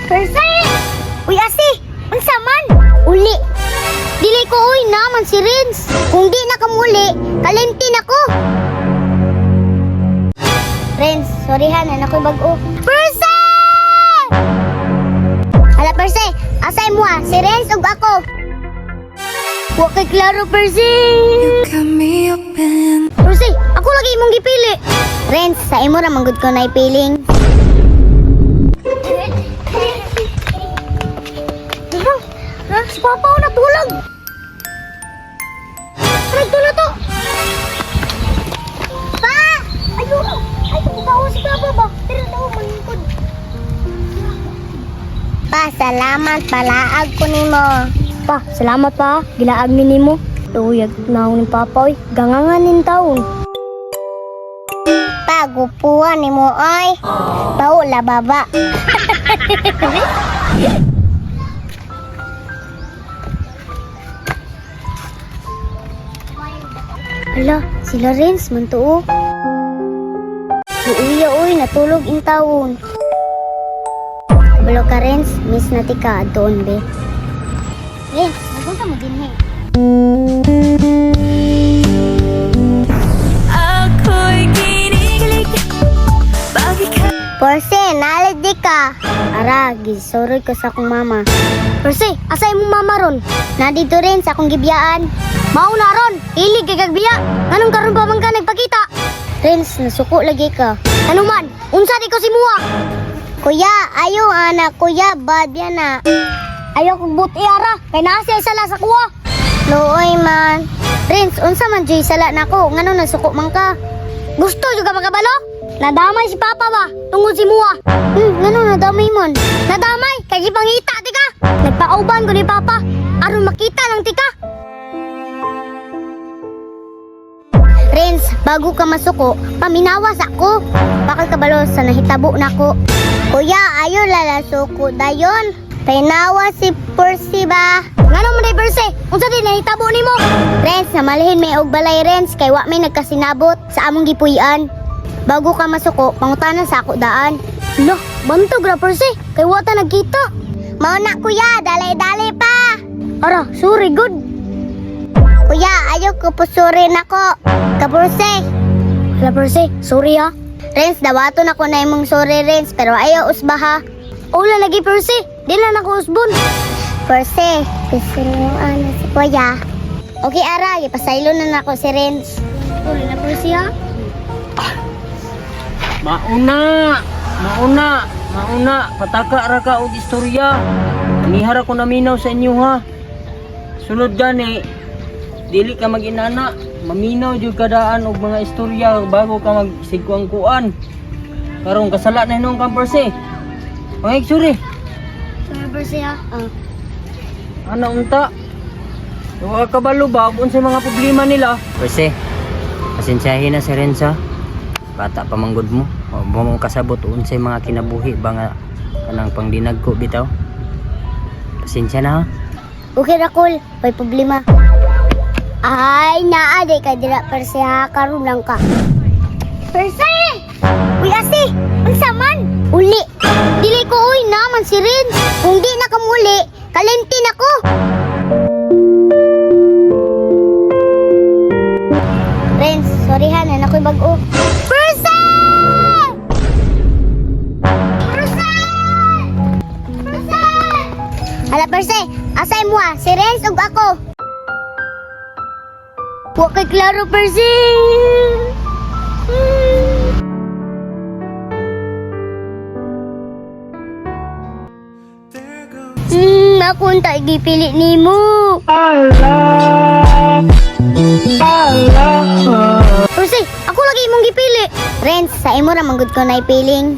Perse! Uy, asi! Unsa man? Uli! Dili ko uy naman si Renz. Kung di na kamuli, kalimtin ako. Renz, sorry ha, na ako'y bag-o. Perse! Hala, Perse! Asay mo ha, si Renz ug ako. Wa kay klaro, Perse! Got me open. Perse, ako lagi imong gipili. Renz, sa imo ra man gud ko na ipiling. Ha? Si Papa o natulog. Nagtulog to. Pa! Ayun! Ay, kumawa si Papa ba? Pero daw, malingkod. Pa, salamat. Palaag ko nimo. Pa, salamat pa. Gilaag mi nimo. Luyag na ni Papa oy. Gangangan nin taon. Pa, gupuan nimo oy. Paula baba. Ala, si Lorenz man tuo. Luuya oy, natulog in taon. Kabalo ka Renz, miss na tika doon be. Renz, nagunta mo din he. Ako'y kinikilig. Bakit ka? Porse, nalid di ka. Ara, gisuroy ko sa akong mama. Perse, asa imong mama ron? Nandito rin sa akong gibiyaan. Mao na ron. Hilig kay kagbiya. Nganong karon pa man ka nagpakita? Renz, nasuko lagi ka. Ano man? Unsa di ko si Mua? Kuya, ayo anak, kuya, bad yan na. Ayaw kong buti ara. Kay naa siya sala sa kuha. Luoy man. Renz, unsa man joy sala nako, ngano nasuko man ka? Gusto juga makabalo? Nadamay si Papa ba? Tungod si Mua. Ngano nadamay man? Nadamay kay gipangita ti ka. Nagpauban ko ni Papa aron makita lang ti ka. Renz, bago ka masuko, paminawas ako. Bakal kabalo sa nahitabo nako. Kuya, ayo lalasuko dayon. Pinawa si Percy ba? Ngano man day Perse? Unsa di nahitabo nimo? Renz, namalhin may og balay Renz kay wa may nagkasinabot sa among gipuy-an. Bago ka masuko, pangutana sa ako daan. Lo, bantog ra Perse kay wa ta nagkita. Mao na kuya, dali-dali pa. Ara, sorry good. Kuya, ayo ko pusurin ako. Kapurse. Hala Perse, sorry ha. Renz, dawaton ako na imong sorry Renz, pero ayaw usba ha. Ula lagi Perse, di na nako usbon. Perse, gusto mo ano si kuya. Okay ara, ipasaylo na nako si Renz. Sorry na Perse ha. Mauna, mauna, mauna, pataka ra ka og istorya. Nihara ko naminaw sa inyo ha. Sulod gani, dili ka mag-inana, maminaw jud kadaan og mga istorya bago ka magsigkuang-kuan. Karong kasala na hinuon kang perse. Pangig suri. Sorry Perse ha. Ah. Ana unta. Wa ka kabalo ba kung unsay mga problema nila? Perse, pasensyahin na si Renza. Bata pa manggod mo. Wa mo kasabot unsay mga kinabuhi ba nga kanang pangdinag ko bitaw. Pasensya na ha. Okay ra kol, may problema. Ay, naa di ka dira Perse ha, karon lang ka. Perse! Uy asi, unsa man? Uli. Dili ko uy naman si Renz. Kung di na kamuli, kalimtin ako. Renz, sorry ha, na ako'y bag-o. Perse! Perse! Perse! Hala Perse, asay mo ha, si Renz ug ako. Wa kay klaro Perse. Ako ang gipili nimo. Perse, ako lagi imong gipili. Renz, sa imo ra man gud ko na ipiling.